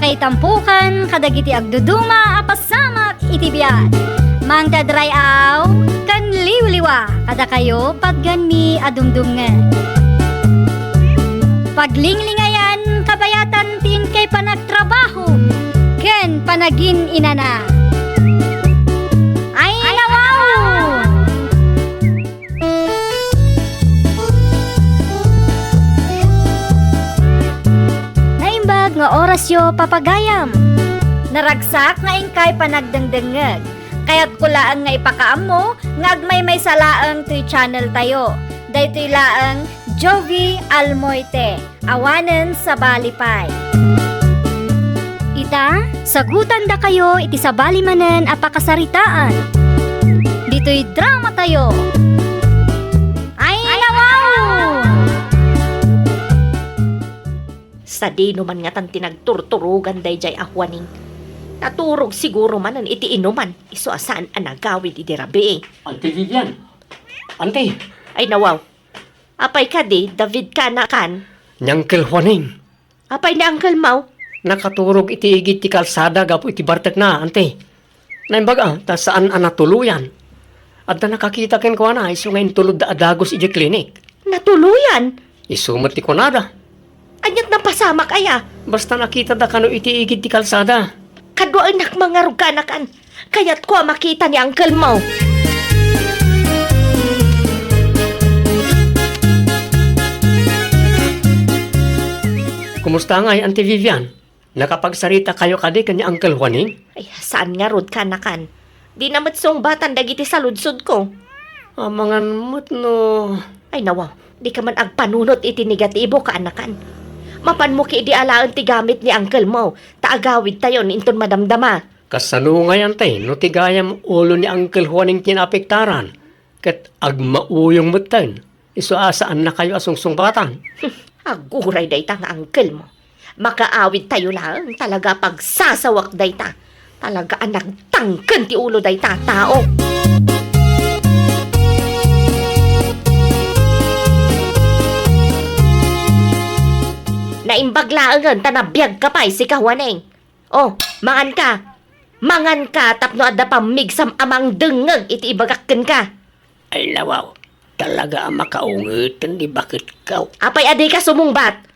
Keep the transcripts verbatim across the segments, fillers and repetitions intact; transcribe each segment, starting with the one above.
Kaitampukan kadagiti agduduma a pasamak iti biag. Mangted ray-aw ken liwliwa kadakayo patganmi a dumdumngeg. Paglinglingayan kabayatan ti inkay panagtrabaho ken panagin-inana. Ay, nawaw! Naimbag nga orasyo, papagayam. Naragsak nga inkay panagdengdengngeg. Kayatko laeng nga ipakaammo nga agmaymaysa laeng toy channel tayo. Daytoy laeng Jovi Almoite. Awanen sabali pay. Ita, sagutandakayo iti sabali manen a pakasaritaan. Ditoy drama tayo. Ay, nawaw! Sadino man ngatan ti nagturturogan daydiay a Juaning? Naturog siguro manen iti inuman, isu a saan a nagawid iti rabii. Auntie Vivian! Auntie! Ay, nawaw. Apay kadi, David, kanakan? Ni Uncle Juaning. Apay ni Uncle Mau? Nakaturog iti igid ti kalsada gapu iti bartekna, Auntie. Naimbag a, ta saan a natuloyan. Adda nakakita kenkuana, isu nga intulodda a dagus idiay klinik. Natuloyan? Isu met ti kunada. Ania't napasamak aya? Basta nakitada kano iti igid ti kalsada. Kaduaennak mangarog, kanakan. Kayatko a makita ni Uncle Mau. Kumusta ngay, Auntie Vivian? Nakapagsaritakayo kadi ken ni Uncle Juaning? Ay, saan ngarud, kanakan. Dina met sungbatan dagiti saludsodko. Amangan met no... Ay, nawa, dika man agpanunot iti negatibo, kanakan. Mapanmo ketdi alaen ti gamit ni Uncle Mau, ta agawidtayon inton madamdama. Kasano ngay, Auntie, no ti gayam ulo ni Uncle Juaning ti naapektaran, ket agmauyong metten, isu a saannakayo a sungsungbatan? Aguray dayta nga Uncle Mau. Makaawidtayo laeng, talaga a pagsasawak dayta. Talaga a nagtangken ti ulo dayta a tao. Naimbag laengen ta nabiagka pay, sika Juaning. O, manganka. Manganka tapno adda pammigsam a mangdengngeg iti ibagak kenka. Ay, nawaw, talaga a makaungeten ti baketko. Apay a dika sumungbat?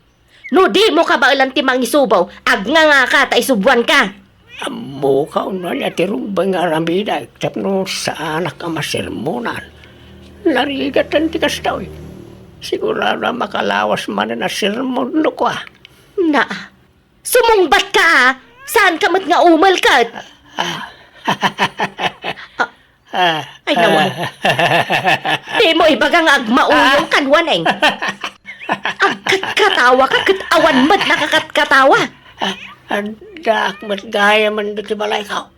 No dimo kabaelan ti mangisubaw, agngangaka ta isubuanka. Ammoka no ania ti rumbeng nga aramidek tapno saanak a masermonan. Narigat ti kasta, oy. Sigurado a makalawas manen a sermon no kua. Na, sumungbatka, a? Saanka met nga umel ket? Ah. Ah, ay, nawa. Dimo ibaga nga agmauyong, kan Juaning. Agkatkatawa ka ket awan met nakakatkatawa. Ah, addaak met gayamen ditoy balayko.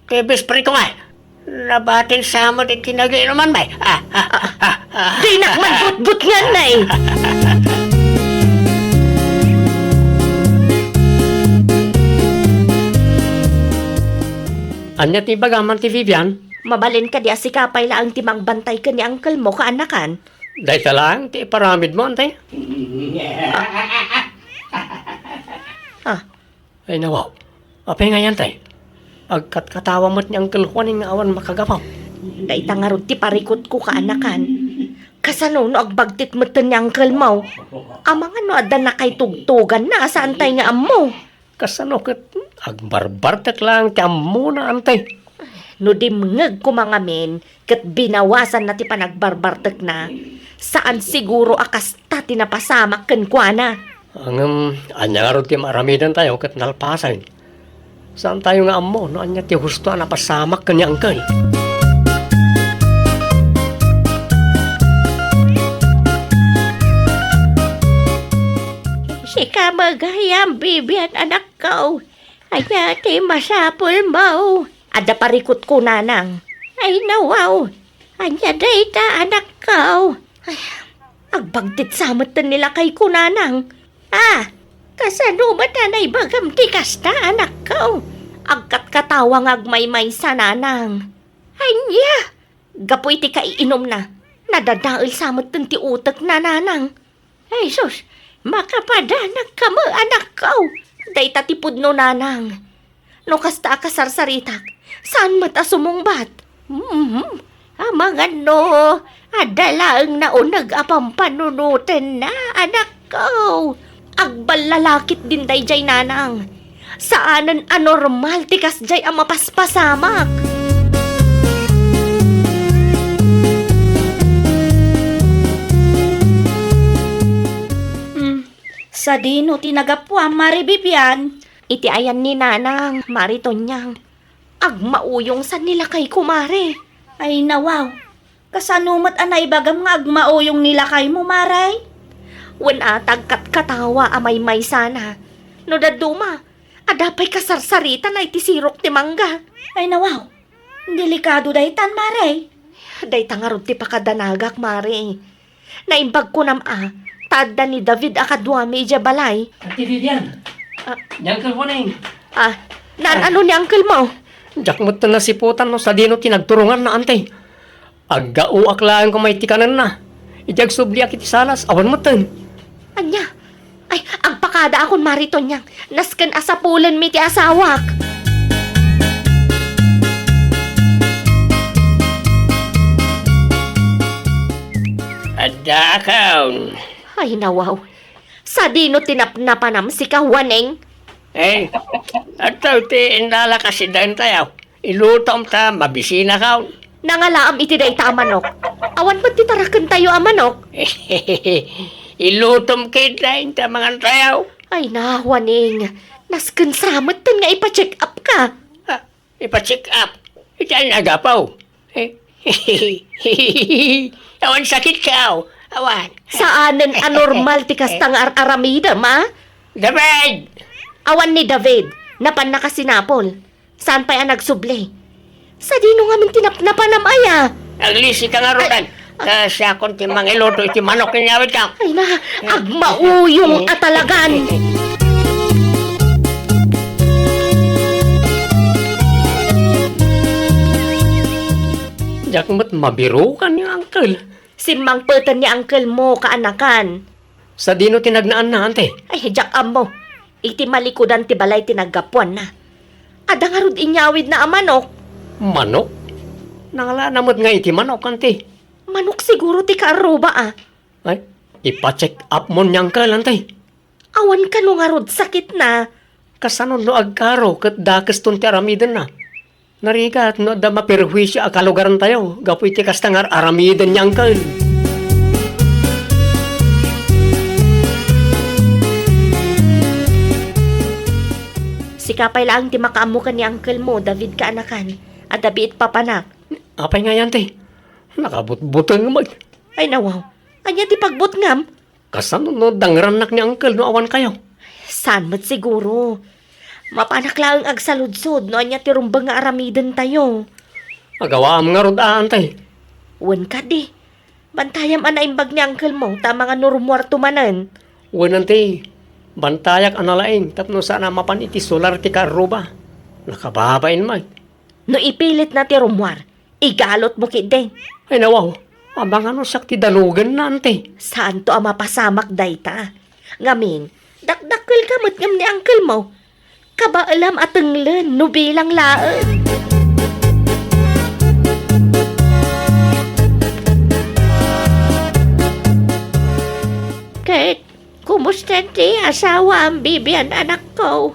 Ti bes presko nga. Nabatin sa met iti nagiinuman, bay. Ah, ah, ah, ah, ah. Dinak man butbutngan, nay. Ania ti ibagam, Auntie Vivian? Mabalin kadi a sika pay laeng ti mangbantay ken ni Uncle Mau, kaanakan? Dayta laeng ti iparamidmo, Auntie. Ah. Ay, nawaw. Apay ngay, Auntie? Agkatkatawa met ni Uncle Juaning nga awan makagapu. Dayta ngarud ti parikutko, kaanakan. Kasano no agbagtit metten ni Uncle Mau? Amangan no adda nakaitugtoganna a saantay nga ammo. Kasano ket agbarbartek laeng ti ammona, Auntie? No dimngeg koma ngamin ket binawasanna ti panagbarbartekna, saan siguro a kasta ti napasamak kenkuana. Ngem, ania ngarud ti maaramidantayo ket nalpasen? Saantayo nga ammo no ania ti husto a napasamak ken ni Uncle. Sika met gayam, Vivian, anakko. Ania ti masapulmo? Adda parikutko, nanang. Ay, nawaw. Ania dayta, anakko? Ay, agbagtit sa metten ni lakayko, nanang. Ah, kasano met a naibagam ti kasta, anakko? Agkatkatawa nga agmaymaysa, nanang. Ania? Gapu iti kaiinumna, nadadael sa metten ti utekna, nanang. Ay, sus, makapadanagka met, anakko. Dayta ti pudno, nanang. No kasta a kasarsaritak, saan met a sumungbat? Mhm. Amangan no, adda laeng nauneg a pampanunotenna, anakko. Agballalakitdin daydiay, nanang. Saanen a normal ti kasdiay a mapaspasamak. Hmm, sadino ti nagapuam, Mari Bibian? Iti ayan ni nanang, Mari Tonyang. Agmauyongsan ni lakayko, Mari. Ay, nawaw. Kasano met a naibagam nga agmauyong ni lakaymo, Mari? Wen a, ta agkatkatawa a maymaysana. No dadduma, adda pay kasarsaritana iti sirok ti mangga. Ay, nawaw. Delikado daytan, Mari. Dayta ngarud ti pakadanagak, Mari. Naimbag kunam a, ta adda ni David a kaduami idiay balay. Ate Vivian. Ah. Ni Uncle Boning. Ah, naan-ano ni uncle mo? Diak met nasiputan no sadino ti nagturonganna, ante. Aggaoak laeng koma iti kanenna. Idi agsubliak iti salas, awan metten. Ania? Ay, agpakadaakon, Mari Tonyang. Nasken a sapulenmi ti asawak. Addaakon. Ay, nawaw. Sadino ti napnapanam, sika, Waneng? Eh, adtoy ti inlalaka sidaentayo. Ilutom ta mabisinakon. Nangalaam iti dayta a manok. Awan met ti tarakentayo a manok. Ilutom ketdi ta mangantayo. Ay, na, Waneng. Nasken sa metten nga ipa-check up ka. Ah, ipa-check up? Iti ania a gapu? Eh? Awan sakit ka, aw. Awan. Saanen a normal ti kasta nga ar-aramidem, a? David! Awan ni David. Napanna ka sinapol. Saan pay a nagsubli? Sadino ngamin ti napnapanam aya? Aglisi ka ngaruden. Ay, ay. Ta siakon ti mangiluto iti manok, inyawidka. Ay na, agmauyong a talagan. Diak met mabirukan ni uncle. Simmangpeten ni uncle mo, kaanakan. Sadino ti nagnaanna, ante? Ay, diak ammo. Iti malikudan ti balay ti naggapuanna. Adda ngarud inyawidna a manok. Manok? Nangalana met nga iti manok, ante. Manok siguro ti kaarruba, a. Ay, ipa-check up mon ni uncle, ante. Awan kano ngarud sakitna. Kasano no agkaro ket dakeston ti aramidenna? Narigat no adda maperhuisio a kalugarantayo gapu iti kasta nga ar-aramiden ni uncle. Sika pay laeng ti makaammo ken ni uncle mo, David, kaanakan. Adda biit papanak. Apay ngay, ante? Nakabutbuteng met. Ay, nawaw. Ania ti pagbutngam? Kasano no dangrannak ni uncle no awan kayo? Saan met siguro. Mapanak laeng agsaludsod no ania ti rumbeng nga aramidentayo. Agawaam ngarud a, ante. Wen kadi. Bantayam a naimbag ni uncle mo ta mangano rummuarto manen. Wen, ante. Bantayak a nalaing tapno saan a mapan iti solar ti kaarruba. Nakababain met. No ipilitna ti rummuar, igalotmo ketdi. Ay, nawaw, amangan no siak ti danugenna, ante. Saanto a mapasamak dayta. Ngamin, dakdakkelka met ngem ni uncle mo. Kabaelam a tenglen no bilang laeng. Ket, kumusta ti asawam, Bibian, anakko?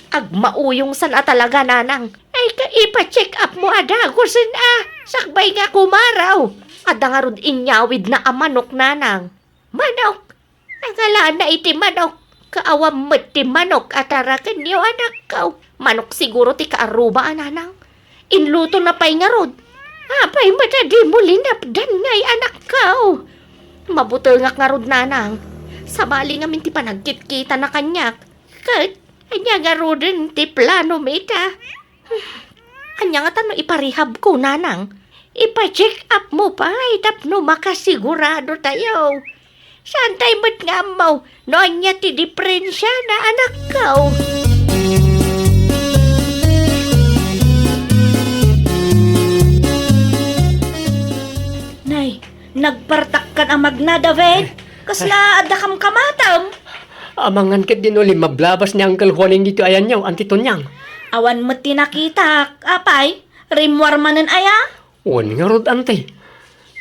Agmauyongsan a talaga, nanang. Ay, ka ipa-check up mo a dagusen a, sakbay nga kumaraw. Adda ngarud inyawidna a manok, nanang. Manok? Nangalana iti manok. Kaawan met ti manok a tarakenyo, anakko. Manok siguro ti kaarruba a, nanang. Inlutona pay ngarud. Apay met a dimo linapdan ngay, anakko? Mabutengak ngarud, nanang. Sabali ngamin ti panagkitkitana kaniak. Ket, ania ngaruden ti plano mi ita? Ania ngata no ipa-rehab ko, nanang? Ipa-check up mo pay tapno makasigurado tayo. Saan tayo met nga ammo no ania ti diperensiana, anakko? Nay, nagpartakkan a magna, David. Kasla adda kamkamatem? Amangan ket dino limmablabas ni Uncle Juaning ditoy ayanyo, Auntie Tonyang. Awan met ti nakitak, apay? Rimmuar manen aya? Wen ngarud, Auntie.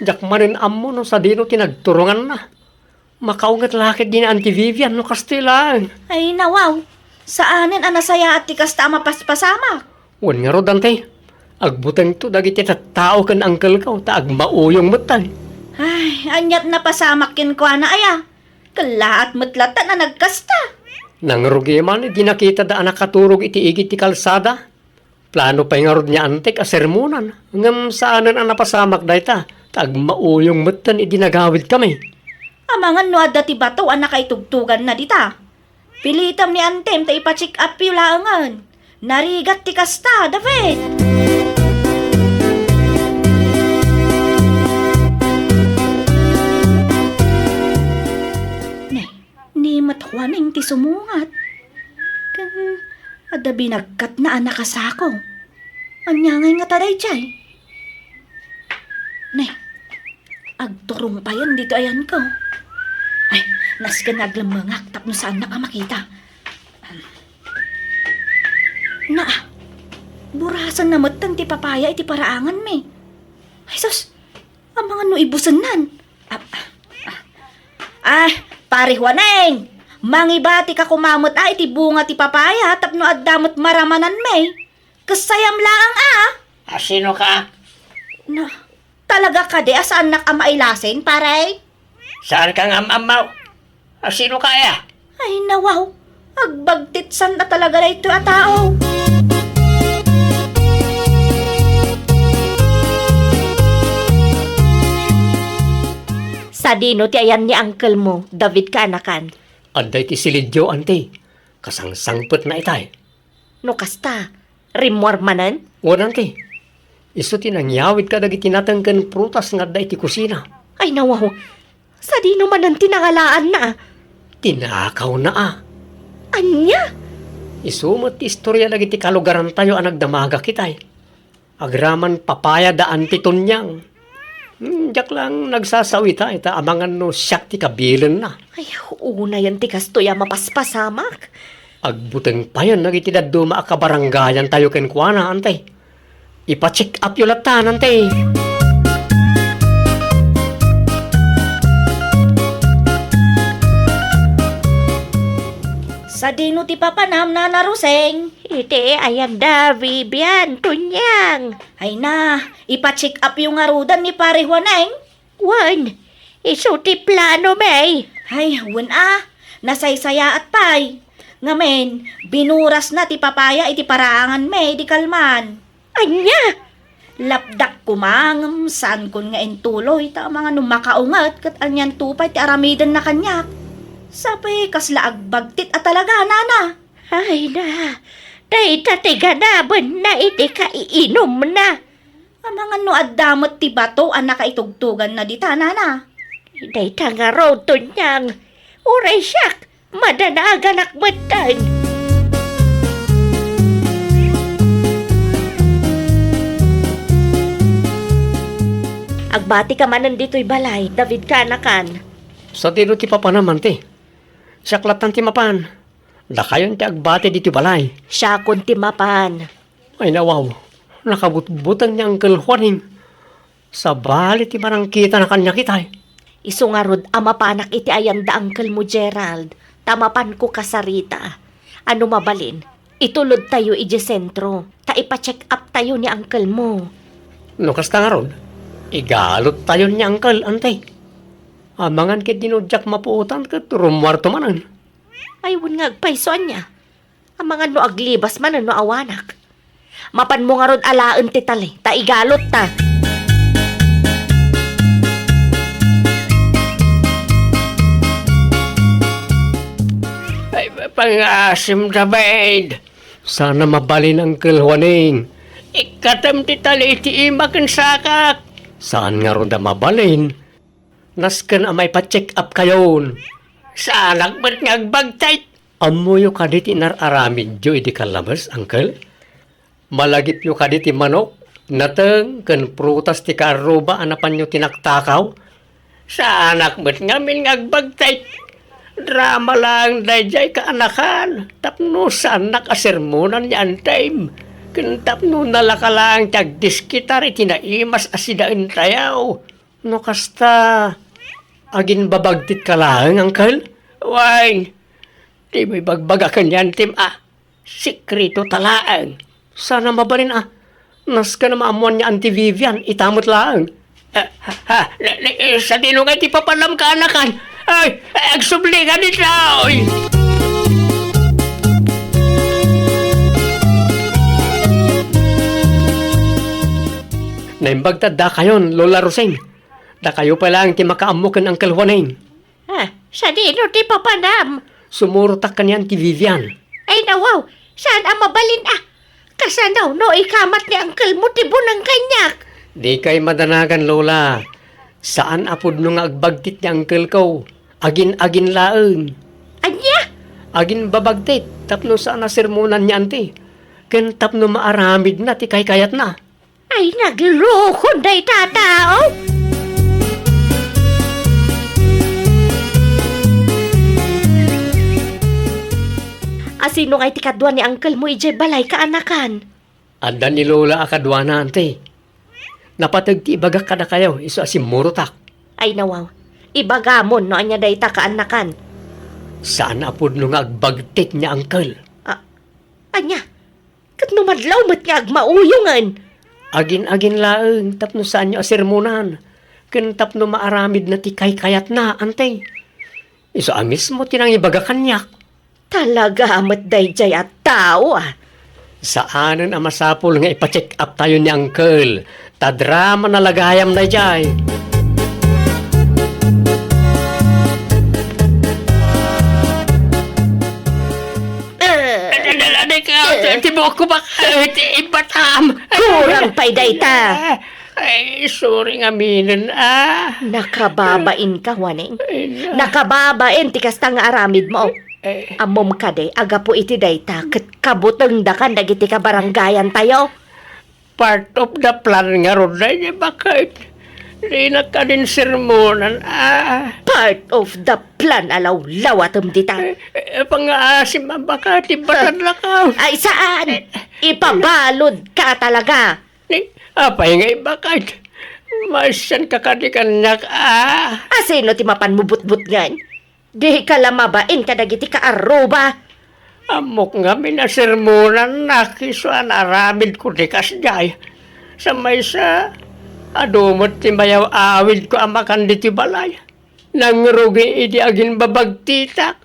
Diak manen ammo no sadino ti nagturonganna. Makaunget la ket dina Auntie Vivian no kastoy laeng. Ay, nawaw. Saanen a nasayaat ti kasta a mapaspasamak. Wen ngarud, Auntie. Agbutengto dagiti tattao ken uncle-ko ta agmauyong metten. Ay, aniat napasamak kenkuana aya? Kellaat met latta a nagkasta. Nangrugi man idi nakitada a nakaturog iti igid ti kalsada. Plano pay ngarud ni Auntie a sermonan, ngem saanen a napasamak dayta, ta agmauyong metten idi nagawidkami. Amangan no adda ti bato a nakaitugtuganna dita. Pilitem ni Antem ta ipa-check up-yo laengen. Narigat ti kasta, David! Ne, ni met Juaning ti sumungat. Ken adda binagkatna a nakasako. Ania ngay ngata daydiay? Ne, agturong payen ditoy ayanko. Ay, nasken nga aglemmengak tapno saannak a makita. Na, burasenna metten ti papaya iti paraanganmi. Ay, sus, amangan no ibusennan. Ah, ah, ah. Ah, Pare Juaning, mangibatika koma met a iti bunga ti papaya tapno adda met maramananmi. Kessayam laeng a. A, sino ka? Na, talaga kadi a saannak a mailasin, pare? Saan ka nga am-ammaw? A, sino ka aya? Ay, nawaw. Agbagtitsan a talaga daytoy a tao. Sadino ti ayan ni uncle mo, David kaanakan? Adda iti silidyo, Auntie. Kasangsangpetna itay. No kasta, rimmuar manen? Wen, Auntie. Isu ti nangyawid kadagiti nateng ken prutas nga adda iti kusina. Ay, nawaw. Sadino manen ti nangalaanna? Tinakawna a. Ania? Isu met ti istoria dagiti kalugarantayo a nagdamagak itay. Agraman papaya da Auntie Tonyang. Hmm, diak lang nagsasawita ita amangan no siak ti kabilenna. Ay, unayen ti kastoy a mapaspasamak. Agbuteng payen dagiti dadduma a kabarangayantayo kenkuana, Auntie. Ipa-check up-yo latta, Auntie. Sadino ti papanam, Nana Roseng? Iti ayan da Vivian, Tonyang. Ay na, ipa-check up-yo ngaruden ni Pare Juaning? Wen, isu ti plano, May. Ay, wen a, nasaysayaat pay. Ngamin, binurasna ti papaya iti paraanganmi idi kalman. Ania? Lapdak koma ngem saankon nga intuloy ta amangan no makaunget ket anianto pay ti aramidenna kaniak. Sapay kasla agbagtit a talaga, nana. Ay na, dayta ti ganabenna iti kaiinumna. Amangan no adda met ti bato a nakaitugtuganna dita, nana. Dayta ngarud, Tonyang. Uray siak, madanaganak metten. Agbatika manen ditoy balay, David kaanakan. Sadino ti papanam, Auntie? Siak lattan ti mapan. Dakayon ti agbati ditoy balay. Siakon ti mapan. Ay, nawaw. Nakabutbuteng ni Uncle Juaning. Sabali ti manangkitana kaniak itay. Isu ngarud a mapanak iti ayan da uncle mo, Gerald, ta mapanko kasarita. A no mabalin, itulodtayo idiay sentro, ta ipa-check up tayo ni uncle mo. No kasta ngarud, igaluttayo ni uncle, Auntie. Amangan ket dino diak mapuotan ket rummuarto manen. Ay, wen nga agpayso ania. Amangan no aglibas manen no awanak. Mapanmo ngarud alaen ti tali, ta igalut ta. Ay, pangasim, David. Saan a mabalin, Uncle Juaning. Ikkatem ti tali iti ima ken sakak. Saan ngarud a mabalin. Nasken a maipa-check up kayon. Saanak met nga agbagtit. Ammoyo kadi ti inar-aramidyo idi kallabes, Uncle? Malagipyo kadi ti manok, nateng, ken prutas ti kaarruba a napanyo tinaktakaw? Saanak met ngamin nga agbagtit. Drama laeng daydiay, kaanakan, tapno saannak a sermonan ni Antem, ken tapno nalaka laeng ti agdiskitar iti naimas a sidaentayo. No kasta, aginbabagtitka laeng, Uncle? Wen, dimo ibagbaga ken ni Antem a sekretota laeng. Saan a mabalin a nasken a maammoan ni Auntie Vivian, ita met laeng. Ah, ha, ha, na, na, eh, sadino ngay ti papanam, kaanakan? Ay, agsubli ka ditoy! Naimbag ta addakayon, Lola Rosing. Dakayo pay laeng ti makaammo ken Uncle Juaning. Ah, sadino ti papanam? Sumurotak ken ni Auntie Vivian. Ay, nawaw, saan a mabalin a. Kasano no ikamat ni uncle mo ti buneng kaniak? Dikay madanagan, Lola. Saan a pudno nga agbagtit ni uncle ko. Agin-agin laeng. Ania? Aginbabagtit tapno saan a sermonan ni Auntie. Ken tapno maaramidna ti kaykayatna. Ay, naglukon dayta a tao! Asino ngay ti kadua ni uncle mo idiay balay, kaanakan? Adda ni Lola a kaduana, Auntie. Napateg ti ibagak kadakayo, isu a simmurotak. Ay, nawaw. Ibagamon no ania dayta, kaanakan. Saan a pudno nga agbagtit ni uncle. Ah, ania? Ket no madlaw met nga agmauyongen? Agin-agin laeng tapno saanyo a sermonan, ken tapno maaramidna ti kaykayatna, Auntie. Isu a mismo ti nangibaga kaniak. Talaga met daydiay a tao, a. Saanen a masapul nga ipa-check up tayo ni Uncle. Ta drama na la gayam daydiay. Eh. Adi, adi, adi ka, eh, ti buok ko baka, eh, ti ibatam. Kurang pay dayta. Ay, sorry nga minen, ah. Nakababain ka, Juaning. Ay, na. Nakababain ti kasta nga aramid mo. Eh. Ammom kadi, agapu iti dayta, ket kabutengdakan dagiti kabarangayan tayo. Part of the plan ngarud daydiay, baket. Dinak kadin sermonan, ah. Part of the plan a lawlawatem dita. Eh, eh, pangaasim a baket, ti batad lakaw. Ay, saan? Eh. Ipabalud ka talaga. Ni, apay nga ibaket? Maisyan ka kadi kaniak, ah. Asino ti mapan mo butbutngen? Dika la mabain kadagiti kaarruba. Ammok ngamin a sermonannak isu a naaramidko ti kasdiay. Sa maysa, adu met ti mayaw-awidko a makan ditoy balay. Nangrugi idi aginbabagtitak.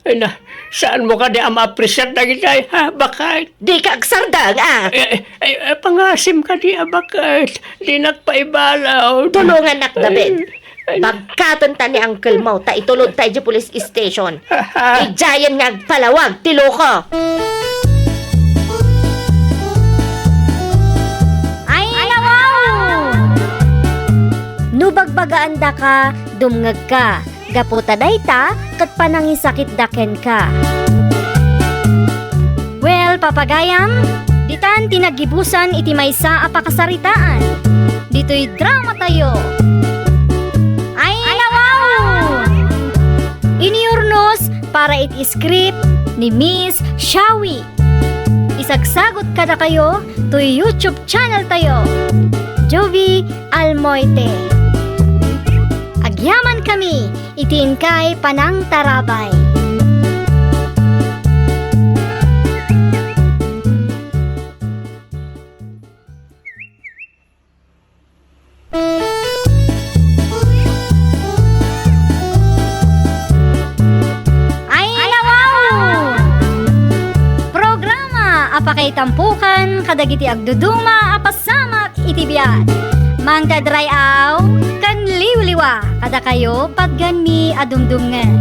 Ay na, saanmo kadi a maapresiar dagitoy, ha, baket? Dika agsardeng, ah. Eh, eh, eh, pangaasim kadi a baket. Dinak paibalud. Tulongannak, David. Ay, ay. Bagkaten ta ni uncle mo, ta itulod ta idiay police station. Idiayen nga agpalawag ti loko. Ay, nawaw! No bagbagaandaka, dumngegka. Gapu ta dayta ket panangisakitda kenka. Well, papagayam, ditan ti naggibusan iti maysa a pakasaritaan. Ditoy dramatayo. Ay, nawaw! Inurnos para iti script ni Miss Shawi. Isagsagut kadakayo toy YouTube channel tayo, Jovie Almoite. Agyamankami iti inkay panangtarabay. Ay, nawaw! Programa a pakaitampukan kadagiti agduduma a pasamak iti biag. Mangted ray-aw ken liwliwa kadakayo patgenmi a dumdumngeg.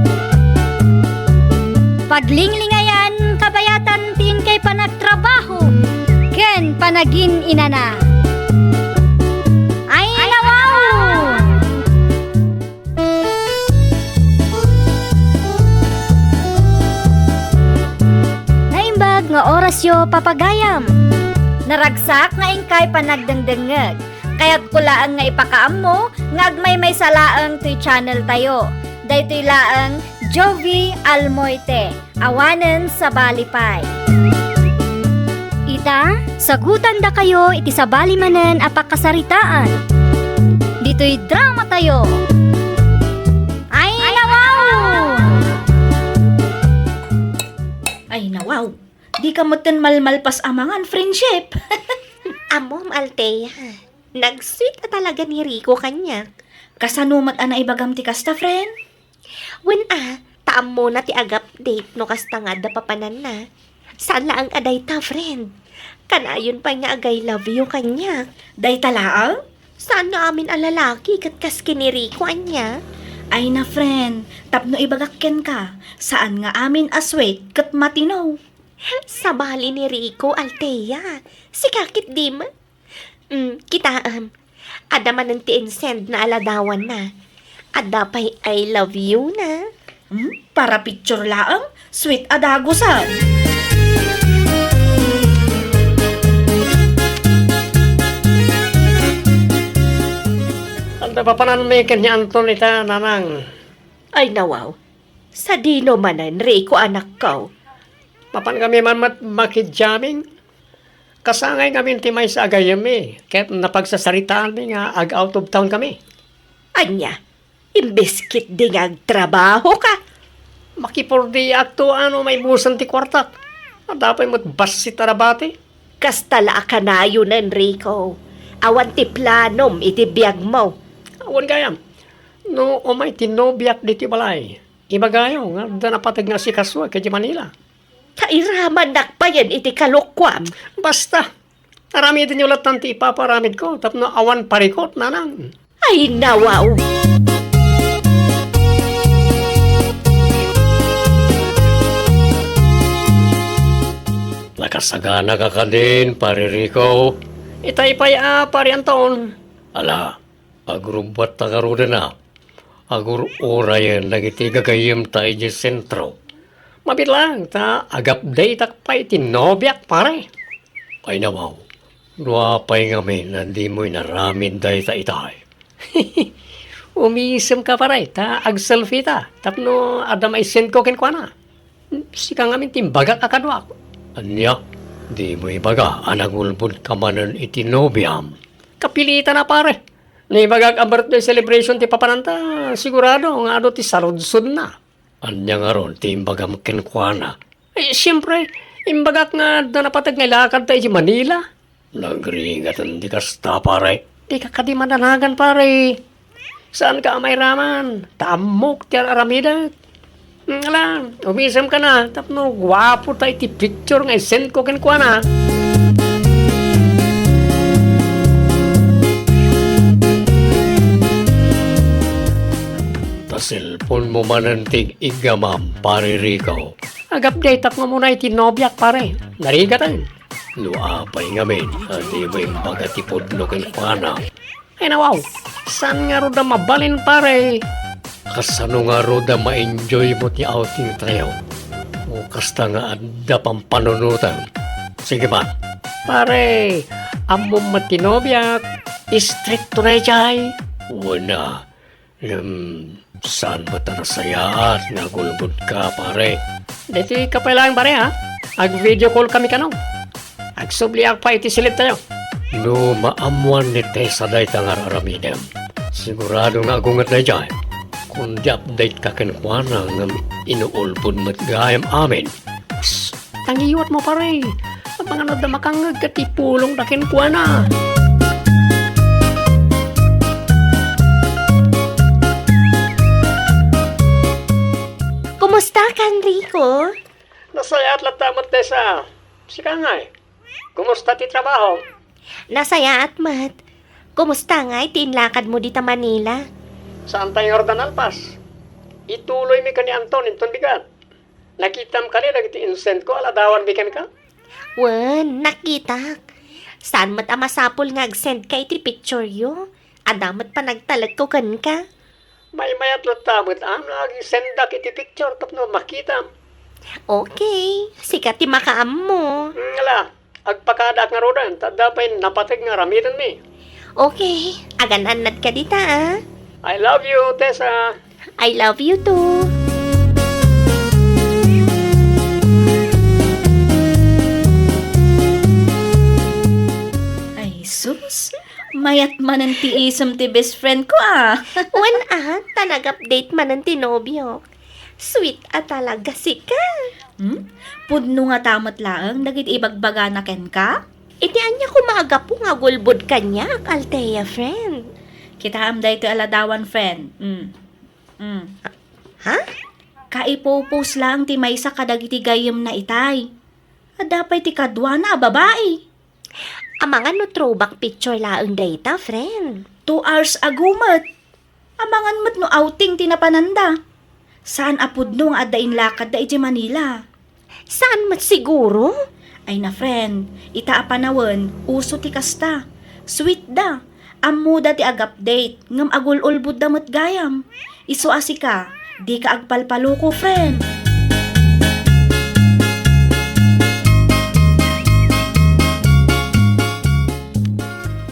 Paglinglingayan kabayatan ti inkay panagtrabaho ken panagin-inana. Ay, nawaw! Naimbag nga orasyo, papagayam. Naragsak nga inkay panagdengdengngeg. Kayatko laeng nga ipakaammo nga agmaymaysa laeng toy channel tayo. Daytoy laeng Jovi Almoite, awanen sabali pay. Ita, sagutandakayo iti sabali manen a pakasaritaan. Ditoy dramatayo. Ay, nawaw! Ay, nawaw! Dika metten malmalpas a mangan, friendship. Ammom, Althea. Nag-sweet a talaga ni Rico kaniak. Kasano met a naibagam ti kasta, friend? Wen a, ta ammona ti ag-update no kasta nga adda papananna. Saan laeng a dayta, friend. Kanayon pay nga ag-I love you kaniak. Dayta laeng? Saan nga amin a lalaki ket kas ken ni Rico ania? Ay na, friend, tapno ibagak kenka, saan nga amin a sweet ket matino. Sabali ni Rico, Althea. Sika ketdin. Mm, kitaem. Adda manen ti insend na a ladawanna. Adda pay I love you na. Hmm? Para picture laeng? Sweet a dagusen. Anda papananmi ken ni Anton ita, nanang? Ay, nawaw. Sadino manen, Rico, anakko? Mapan kami man met makidjamming. Kasangay ngamin ti maysa a gayyemmi, ket napagsasaritaanmi nga ag-out of town kami. Ania, imbes ketdi nga agtrabahoka? Makipordiakto no maibusen ti kuartak. Adda pay met bassit a nabati. Kasta la a kanayon, Enrico. Awan ti planom iti biagmo. Awan gayam. No umay ti nobiak ditoy balay, ibagayo nga adda napateg nga asikasoek idiay Manila. Ta iramannak payen iti kalokuam. Basta, aramidenyo lattan ti ipapaaramidko tapno awan parikut, nanang. Ay, nawaw! Nakasaganaka kadin, Pare Rico. Itay pay a, Pare Anton. Ala, agrubbatta ngaruden a. Agur-urayen dagiti gagayyemta idiay sentro. Mabiit laeng ta ag-updateak pay iti nobiak, pare. Ay, nawaw. No apay ngamin a dimo inaramid dayta itay? Umisemka, pare, ta ag-selfie ta tapno adda maisendko kenkuana. Sika ngamin ti imbagak a kaduak. Ania? Dimo ibaga a nagulbodka manen iti nobiam? Kapilitan a, pare. Naibagak a birthday celebration ti papananta, sigurado nga adu ti saludsodna. Ania ngarud ti imbagam kenkuana? Eh, siempre, imbagak nga adda napateg nga ilakadta idiay Manila. Nagrigaten ti kasta, pare. Dika kadi madanagan, pare. Saanka a mairaman, ta ammok ti ar-aramidek. Hmm, ala, umisemka na, tapno guapo ta iti picture nga isendko kenkuana. Ta cellphone mo manen ti ig-igamam, Pare Rico. Ag-updateak nga umuna iti nobiak, pare. Narigaten. No apay ngamin a dimo imbaga ti pudno kenkuana? Ay, nawaw, saan ngarud a mabalin, pare? Kasano ngarud a ma-enjoy mo ti outing tayo? O kasta nga adda pampanunotan. Sige pa. Pare, ammom met ti nobiak. Istrikto na jay. Wala. Em, saan met a nasayaat nga agulbodka, pare? Daytoy ka pay laeng, pare, ha? Ag-video call kami kano. Agsubliak pay iti siled tayo. No maammoan ni Tessa dayta nga ar-aramidem, sigurado nga agunget daydiay. Kundi update ka kenkuana ngem inuulbod met gayam amin. Psst! Tangiwat mo, pare. Amangan adda makangngeg ket ipulongda kenkuana. Kumusta ka, Enrico? Nasayaat latta met, Tessa. Sika ngay? Kumusta ti trabaho? Nasayaat met. Kumusta ngay ti inlakad mo dita Manila? Saan tayo ngarud a nalpas? Ituloy mi ken ni Anton inton bigat. Nakitam kadi dagiti insend ko a ladawan mi kenka? Wen, nakitak. Saan met a masapul nga agsend ka iti picture yo? Adda met panagtalek ko kenka. Maymayat latta met a no agsendak iti picture tapno makitam. Okay, sika ti makaammo. Mm, ala, agpakadaak ngaruden, ta adda pay napateg nga aramidenmi. Okay, agan-annad ka dita, ah. I love you, Tessa. I love you too. Mayat manen ti isem ti best friend ko, ah. Wen, ah, ta nag-update manen ti nobiok. Sweet a talaga sika. Hmm? Pudno ngata met laeng dagiti ibagbagana kenka? Iti ania koma a gapu nga agulbod kaniak, Althea, friend? Kitaem daytoy a ladawan, friend. Hmm. Hmm. Ha? Kaipopost laeng ti maysa kadagiti gayyemna itay. Adda pay ti kaduana a babai. Amangan no throwback picture laeng dayta, friend. Two hours ago met. Amangan met no outing ti napananda. Saan a pudno nga adda inlakadda idiay Manila. Saan met siguro? Ay na, friend, ita a panawen, uso ti kasta. Sweet da. Ammoda ti ag-update, ngem agul-ulbodda met gayam. Isu a sika, dika agpalpaloko, friend.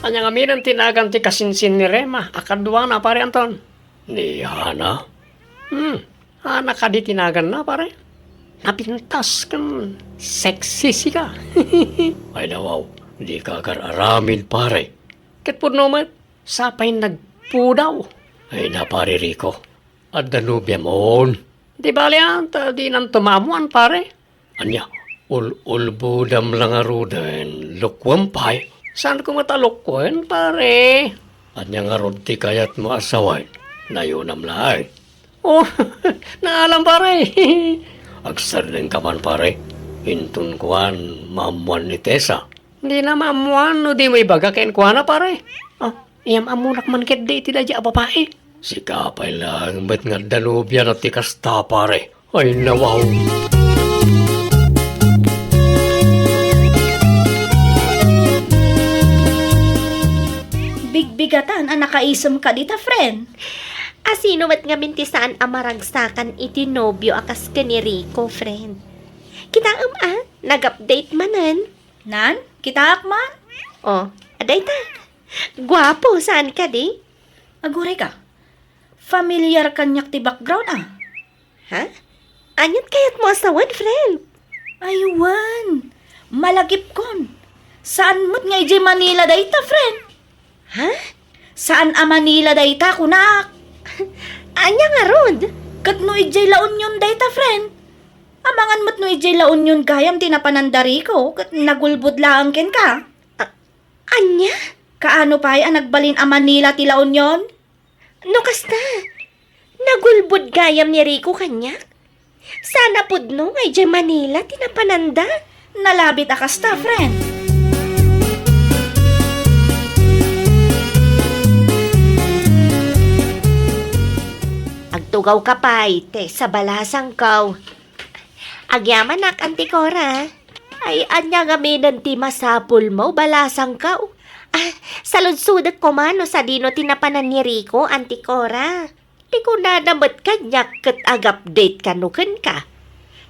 Ania ngamin ti nagan ti kasinsin ni Rema a kaduana, Pare Anton? Ni Hana? Hmm, Hana kadi ti naganna, pare? Napintas ken sexy sika. Ay, nawaw, dika agar-aramid, pare. Ket pudno met, sapay nagpudaw. Ay na, Pare Rico, adda nobiam on? Di bale, ah, ta dinanto maammoan, pare. Ania, ul-ulbodam la ngaruden, lokoem pay? Saan koma ta lokoen, pare. Ania ngarud ti kayatmo a sawen? Nayonam laeng. Oh, naalam, pare. Agsardengka man, pare. Inton kuan, maammoan ni Tessa. Dina maammoan no dimo ibaga kenkuana, pare. Ah, iyam-ammonak man ketdi iti daydi a babai. Sika pay laeng met nga adda nobiana ti kasta, pare. Ay, nawaw. Bigbigatan a nakaisem ka dita, friend. A sino met ngamin ti saan a maragsakan iti nobio a kas ken ni Rico, friend? Kitaem a, nag-update manen. Nan, kitaak man. Oh, adayta. Guapo, saan kadi? Aguray ka. Familiar kaniak ti background, ah. Ha? Aniat kayatmo a sawen, friend? Ay, wen. Malagipkon. Saan met nga idiay Manila dayta, friend? Ha? Saan a Manila dayta, kunak. Ania ngarud? Ket no idiay La Union dayta, friend? Amangan met no idiay La Union gayam ti napanan da Rico, ket nagulbod laeng kenka. A-, ania? Kaano pay a nagbalin a Manila ti La Union? No kasta, nagulbod gayam ni Rico kaniak? Saan a pudno nga idiay Manila ti napananda? Nalabit a kasta, friend. Agtugawka pay, Tessa, balasangko. Agyamanak, Auntie Cora. Ay, ania ngamin ti masapulmo, balasangko? Ah, saludsodek koma no sadino ti napanan ni Rico, Auntie Cora. Ti kunana met kaniak ket ag-update kano kenka.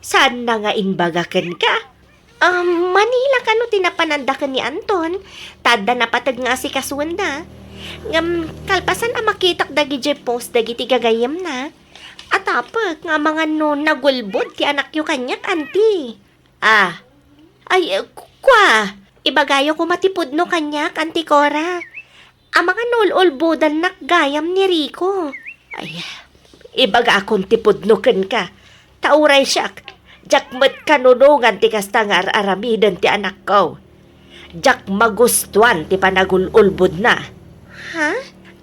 Saanna nga imbaga kenka? Um, Manila kano ti napananda ken ni Anton, ta adda napateg nga asikasuenda. Ngem kalpasan a makitak dagidiay post dagiti gagayyemna, atapek nga amangan no nagulbod ti anakyo kaniak, Auntie. Ah. Ay, eh, ku-, kua, ibagayo koma ti pudno kaniak, Auntie Cora. Amangan no ul-ulbodannak gayam ni Rico. Ay, ibagakon ti pudno kenka. Ta uray siak, diak met kanunongan ti kasta nga ar-aramiden ti anakko. Diak magustuan ti panagul-ulbodna. Ha?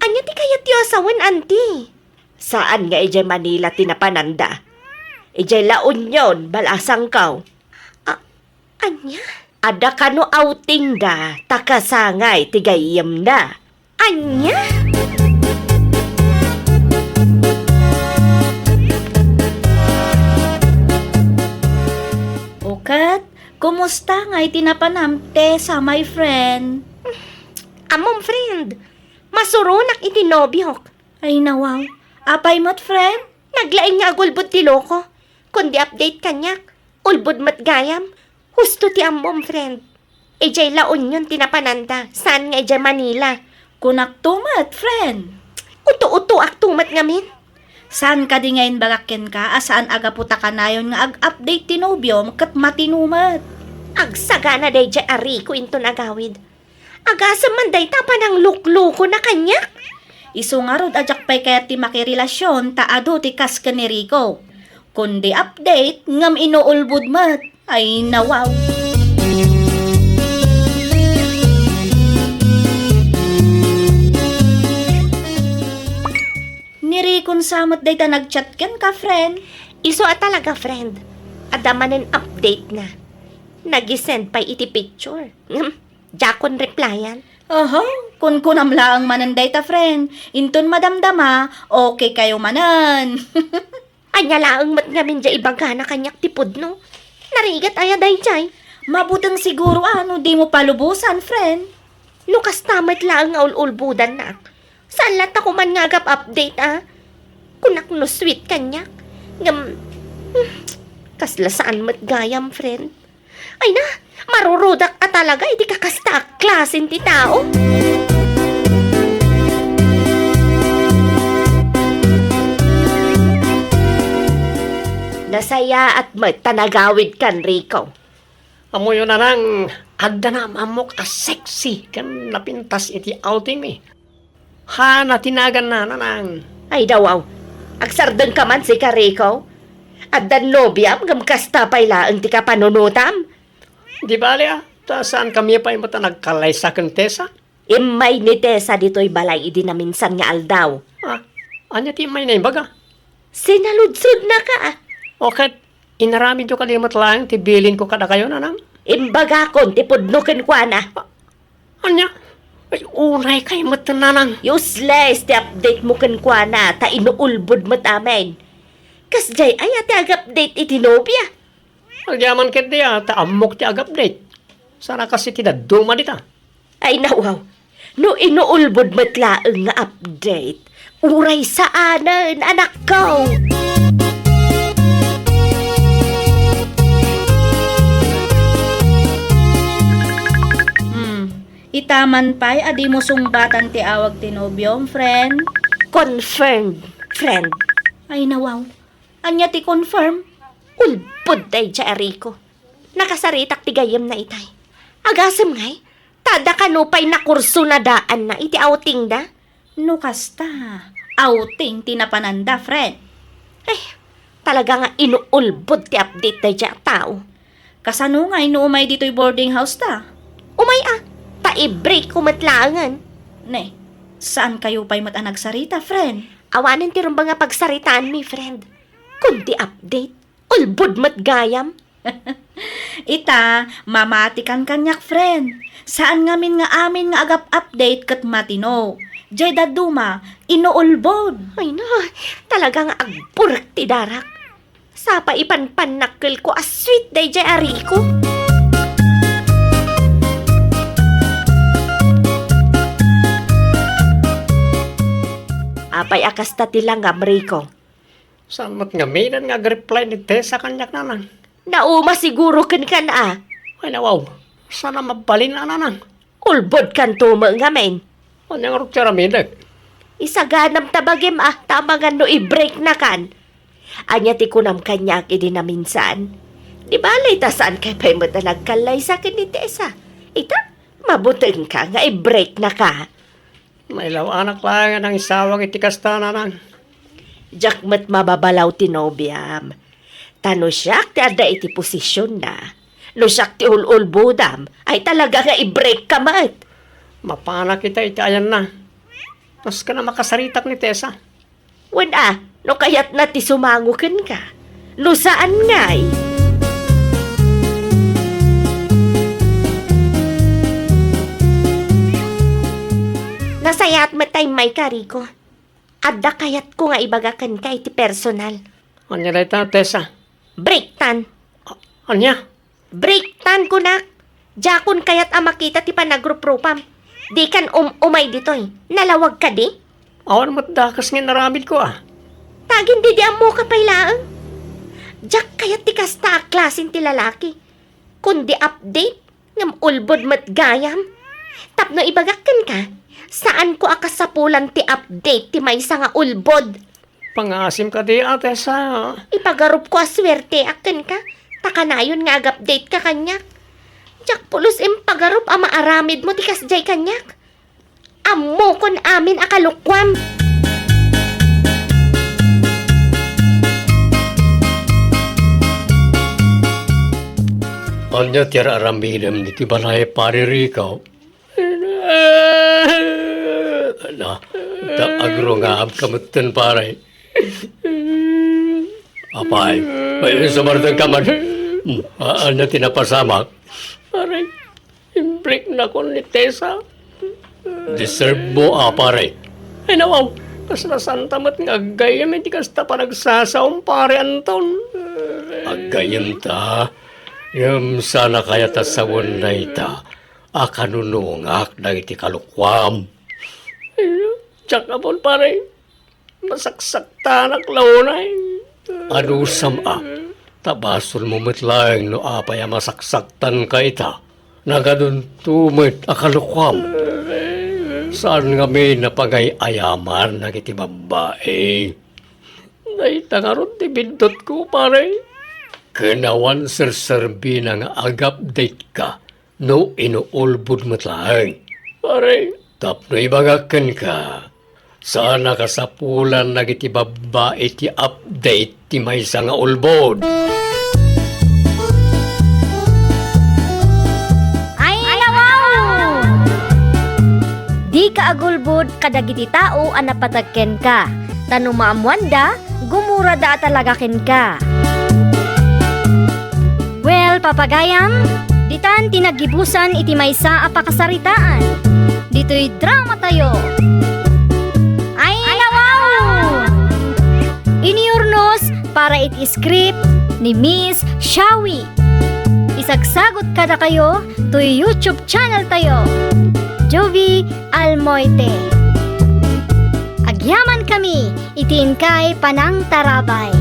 Ania ti kayatyo a sawen, Auntie? Saan nga idiay Manila ti napananda. Idiay La Union, balasangko. A-, ania? Adda kano outing da, ta kasangay ti gayyemna. Ania? O ket, kumusta ngay ti napanam, Tessa, my friend? Ammom, friend, masuronak iti nobiok. Ay, nawaw. Apay met, friend? Naglaing nga agulbod ti loko. Kundi update kaniak. Ulbod met gayam. Husto ti ammom, friend. Idiay La Union ti napananda, saan nga idiay Manila. Kunakto met, friend. Uto-utoakto met ngamin. Saan kadi nga imbagak kenka a saan a gapu ta kanayon nga ag-update ti nobiom ket matino met? Agsagana daydiay a Rico inton agawid. Agasem man dayta a panangluklukona kaniak. Isu ngarud a diak pay kayat ti makirelasion ta adu ti kas ken ni Rico. Kundi update ngem inuulbod met. Ay, nawaw. Ni Rico sa met dayta nag-chat kenka, friend. Isu a talaga, friend. Adda manen update na. Nag-send pay iti picture. Ngem, diakon replyan. Oho, kunkunam laeng manen dayta, friend. Inton madamdama, okay kayo manen. Ania laeng met ngamin diay ibagana kaniak ti pudno? Narigat aya daydiay? Mabuteng siguro a no dimo palubosan, friend. No kasta met laeng nga ul-ulbodannak. Saan latta koma nga agap-update a? Kunak no sweet kaniak. Ngem, hmm, kasla saan met gayam, friend. Ay na, marurudak a talaga iti kakasta a klasen ti tao. Nasayaat met ta nagawidkan, Rico. Ammoyo, Nanang, adda naam-ammok a sexy ken napintas iti outing mi. Hana ti naganna, Nanang. Ay, dawaw. Agsardengka man, sika, Rico. Addan nobiam ngem kasta pay laeng ti kapanunotam. Di bale, a, ta saankami pay met a nagkallaysa ken Tessa? Immay ni Tessa ditoy balay idi naminsan nga aldaw. Ah, ania ti immay na imbaga? Sinaludsodnaka, a. O ket, inaramidyo kadi met laeng ti bilinko kadakayo, Nanang? Imbagakon ti pudno kenkuana. Ania? Ay, unay kay met, Nanang. Useless ti update mo kenkuana, ta inuulbod met amin. Kasdiay aya ti ag-update iti nobia? Agyaman ketdi a, ta ammok ti ag-update. Saan a kas iti dadduma dita? Ay, nawaw. No inuulbod met laeng nga update, uray saanen, anakko. Hmm. Ita man pay a dimo sungbatan ti awag ti nobiom, friend? Confirmed, friend. Ay, nawaw. Ania ti confirm? Ulbod daydiay a Rico. Nakasaritak ti gayyemna itay. Agasem ngay, ta adda kano pay nakurso na daanna iti outingda? No kasta, outing ti napananda, friend. Ay, talaga nga inuulbod ti update daydiay a tao. Kasano ngay no umay ditoy boarding house ta? Umay a, ta i-break ko met laengen. Ne, saan kayo pay met a nagsarita, friend? Awanen ti rumbeng a pagsaritaanmi, friend. Kundi update. Ulbod met gayam. Ita, mamatikan kaniak, friend. Saan ngamin nga amin nga agap-update ket matino. Jay dadduma, inuulbod. Ay na, talaga nga agburek ti darak. Sapa ipanpannakkelko a sweet dayjay a Rico. Apay a kasta ti langam, Rico? Saan met ngamin nga agreply ni Tessa kaniak, Nanang? Nauma siguro kenka a. Ay, nawaw. Saan a mabalin a, Nanang? Ulbod kanto met ngamin. Ania ngarud ti aramidek? Isaganam ta bagim a, ta amangan no i-break na kan. Ania ti kunam kaniak idi naminsan? Di bale ta saan kay pay met a nagkallaysa ken ni Tessa. Ita, mabuteng ka nga i-break na ka. Mailaw-anak laeng a nangisawag iti kasta, Nanang. Diak met mababalaw ti nobiam. Ta no siak ti adda iti posisionna, no siak ti ul-ulbodam, ay talaga nga i-break ka met. Mapanak ita iti ayanna. Kas ka na makasaritak ni Tessa. Wen a, no kayatna ti sumango kenka. No saan ngay? Nasayaat met ta immay ka, Rico. Adda kayatko nga ibaga kenka iti personal. Ania dayta, Tessa? Breaktan. A-, ania? Breaktan, kunak. Diakon kayat a makita ti panagruprupam. Dikan um-, umay ditoy. Nalawag kadi? Awan met dakes nga inaramidko a. Ta agin didi ammoka pay laeng. Diak kayat ti kasta a klasen ti lalaki. Kundi update, ngem ulbod met gayam. Tapno ibagak kenka, saanko a kasapulan ti update ti maysa nga ulbod. Pangasim kadi, Ate Sa. Ipagarupko a suerteak kenka, ta kanayon nga ag-update ka kaniak. Diak pulos impagarup a maaramidmo ti kasdiay kaniak. Ammokon amin a kalukuam. Ania ti ar-aramidem iti balay, Pare Rico? Ala, ta agrungaabka metten, pare. Apay, ay, sumardengka man. Hmm, a-, ania ti napasamak? Pare, imbreaknakon ni Tessa. Deserve mo, a, pare. Ay, nawaw, kasla santa met nga aggayyem iti kasta panagsasaom, Pare Anton. Aggayyemta, ngem saan a kayat a sawen dayta a kanunungak dagiti kalukuam. Diak ammo, pare. Masaksaktanak la unay. Anusam a, ta basolmo met laeng no apay a masaksaktanka ita. Nagadunto met a kalukuam. Saan ngamin a pagay-ayaman dagiti babbai. Dayta ngarud ti biddutko, pare. Ken awan serserbina nga ag-update ka no inuulbod met laeng. Pare. Tapno ibagak kenka, saan a kasapulan dagiti babbai ti update ti maysa nga ulbod. Ay, nawaw! Dika agulbod kadagiti tao a napateg kenka, ta no maammoanda, gumurada a talaga kenka. Well, papagayam, ditan ti naggibusan iti maysa a pakasaritaan. Ditoy dramatayo. Ay, nawaw! Inurnos para iti script ni Miss Shawi. Isagsagot kadakayo toy YouTube channel tayo, Jovie Almoite. Agyaman kami iti inkay panangtarabay.